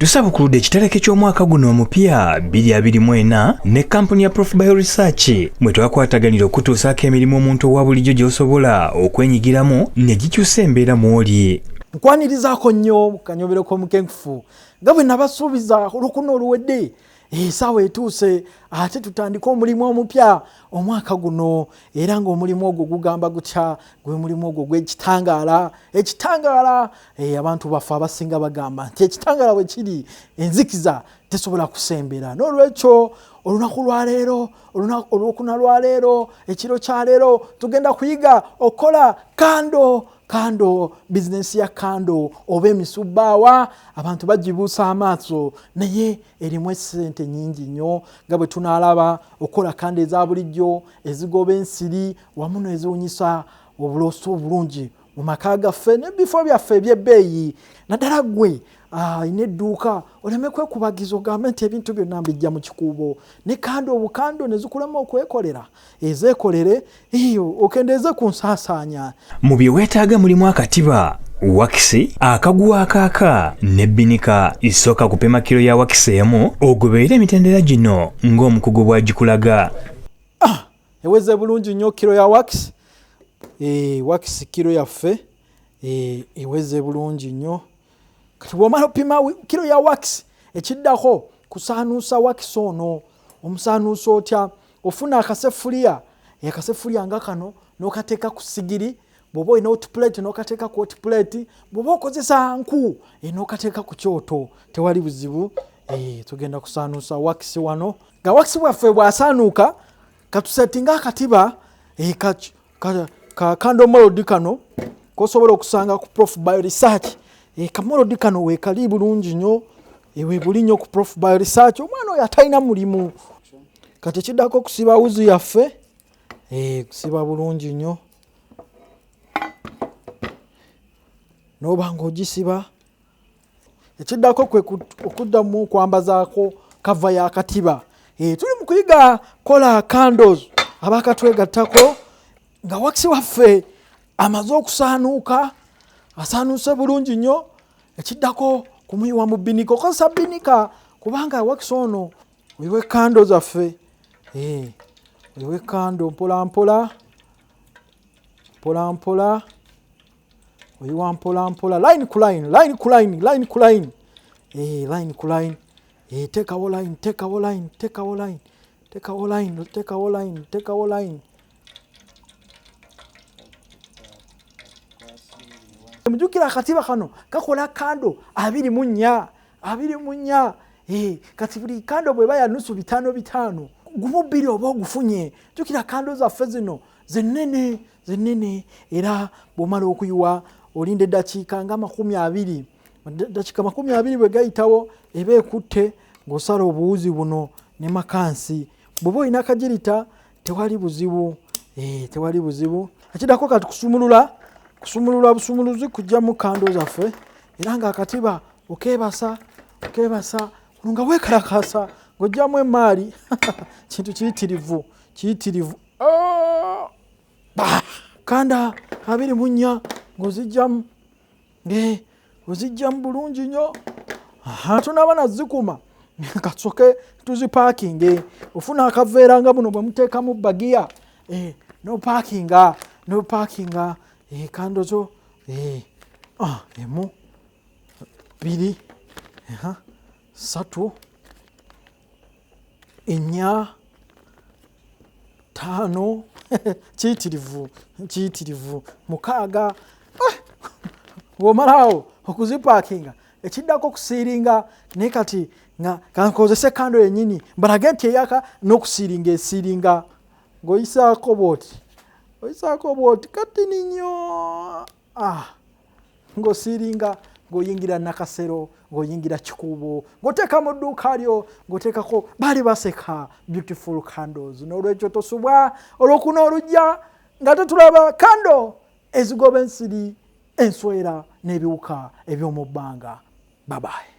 Tusabukuludde ekitereke ky'omwaka guno omupya 2024 ne kampuni ya Prof Bio Research mwe twakwataganira okutuusaako emirimu omuntu owa bulijjo gy'osobola okwenyigiramu ne gikyusa embeera mw'oli. Nkwanirizaako nnyo mu kanyomero k'omukenkufu nga bwe nabasuubiza olwokuna oluwedde. Esaawa etuuse ate tutandike omulimu omupya omwaka guno, era ng'omulimu ogwo gugamba gutya? Gwe mulimu ogwo gw'ekitangaala. Ekitangaala, abantu baffe abasinga bagamba nti ekitangaala bwe kiri enzikiza tesobola kusembera. N'olwekyo olunaku lwaleero, olwokuna lwaleero, ekiro kya leero tugenda kuyiga okukola kando. Kando, bizinensi ya kando oba emisubbaawa abantu bagibuusa amaaso, naye erimu essente nyingi nnyo nga bwe tunaalaba okukola kando eza bulijjo ezigoba ensiri wamu n'eziwunyisa obuloosa obulungi mu maka gaffe n'ebifo byaffe eby'ebbeeyi, naddala ggwe alina edduuka oleme kwekubagiza ogambe nti ebintu byonna mbijja mu kikuubo ne kando obukando ne zikulema okwekolera, ezeekolere eyo okendeeze ku nsaasaanya. Mu bye weetaaga mulimu akatiba, wakisi, akaguwa akaaka n'ebbinika. Sooka kupima kiro ya wakisi emu ogoberere emitendera gino ng'omukugu bw'agikulaga. Eweze bulungi nnyo kiro ya wakisi. Wakisi kiro yaffe eweze bulungi nnyo. Kati bw'omala opima kiro ya wakisi, ekiddako kusaanuusa wakisi ono. Omusaanuusa otya? Ofuna akasefuliya, akasefuliya nga kano n'okateeka ku sigiri. Bw'oba olina hot plate n'okateeka ku hot plate, bw'oba okozesa nku n'okateeka ku kyoto, tewali buzibu. Tugenda kusaanuusa wakisi wano. Nga wakisi bwaffe bw'asaanuuka, katusetinga akatiba ka candle mold kano kosobola okusanga ku Prof Bio Research. Ka mold kano weekali bulungi nnyo, weebuli nnyo ku Prof Bio Research. Omwana oyo atalina mulimu. Kati ekiddako kusiba wuzi yaffe, kusiba bulungi nnyo, n'oba ng'ogisiba. Ekiddako kwe okuddamu okwambazaako kava y'akatiba. Tuli mu kuyiga kola candles abakatwegattako nga wakisi waffe amaze okusaanuuka, asaanuuse bulungi nnyo. Ekiddako kumuyiwa mu bbinika. Okozesa bbinika kubanga wakisi ono oyiwe kando zaffe, oyiwe kando mpola mpola mpola mpola, oyiwa mpola mpola, line ku line, line ku line, line ku line, line ku line, teekawo line, teekawo line, teekawo line, teekawo line, teekawo line, teekawo line. Mujjukira akatiba kano kakola kando 24, 24. Kati buli kando bweba ya nusu 5 5, gumu 2 oba ogufunye. Jjukira kando zaffe zino zenene zenene, era bw'omala okuyiwa olinda eddakiika nga 20. Eddakiika 20 bwe gayitawo eba ekutte, ng'osala obuwuzi buno ne makansi. Bw'oba olina akagirita tewali buzibu, tewali buzibu. Ekiddako kati kusumulula, kusumulula busumuluzi kujjamu kando zaffe, era ng'akatiba okeebasa, okeebasa nga weekalakaasa ng'ojjamu emaali. Kintu kiyitirivu, kiyitirivu. Kanda 24 ng'ozijjamu, ozijjamu bulungi nnyo. Tunaaba nazikuma kasoke tuzipaakinge. Ofuna akaveera nga buno bwe muteekamu bagiya, n'opaakinga, n'opaakinga kando zo, 1, 2, 3, 4, 5, kiyitirivu, kiyitirivu, 6. Bw'omalaawo okuzipaakinga ekiddako kusiiringa. Naye kati nga kankozese kando yennyini mbalage nti eyaka n'okusiiringa esiiringa ng'oyisaako bw'oti, oyisaako bw'oti katini nnyo, ng'osiiringa ng'oyingira Nakasero, ng'oyingira Kikuubo, ng'oteeka mu dduuka lyo, ng'oteekako baali baseka beautiful candles. N'olwekyo tosubwa olwokuna olujja nga tetulaba kando ezigoba ensiri, enswera n'ebiwuka eby'omu bbanga. Babaye.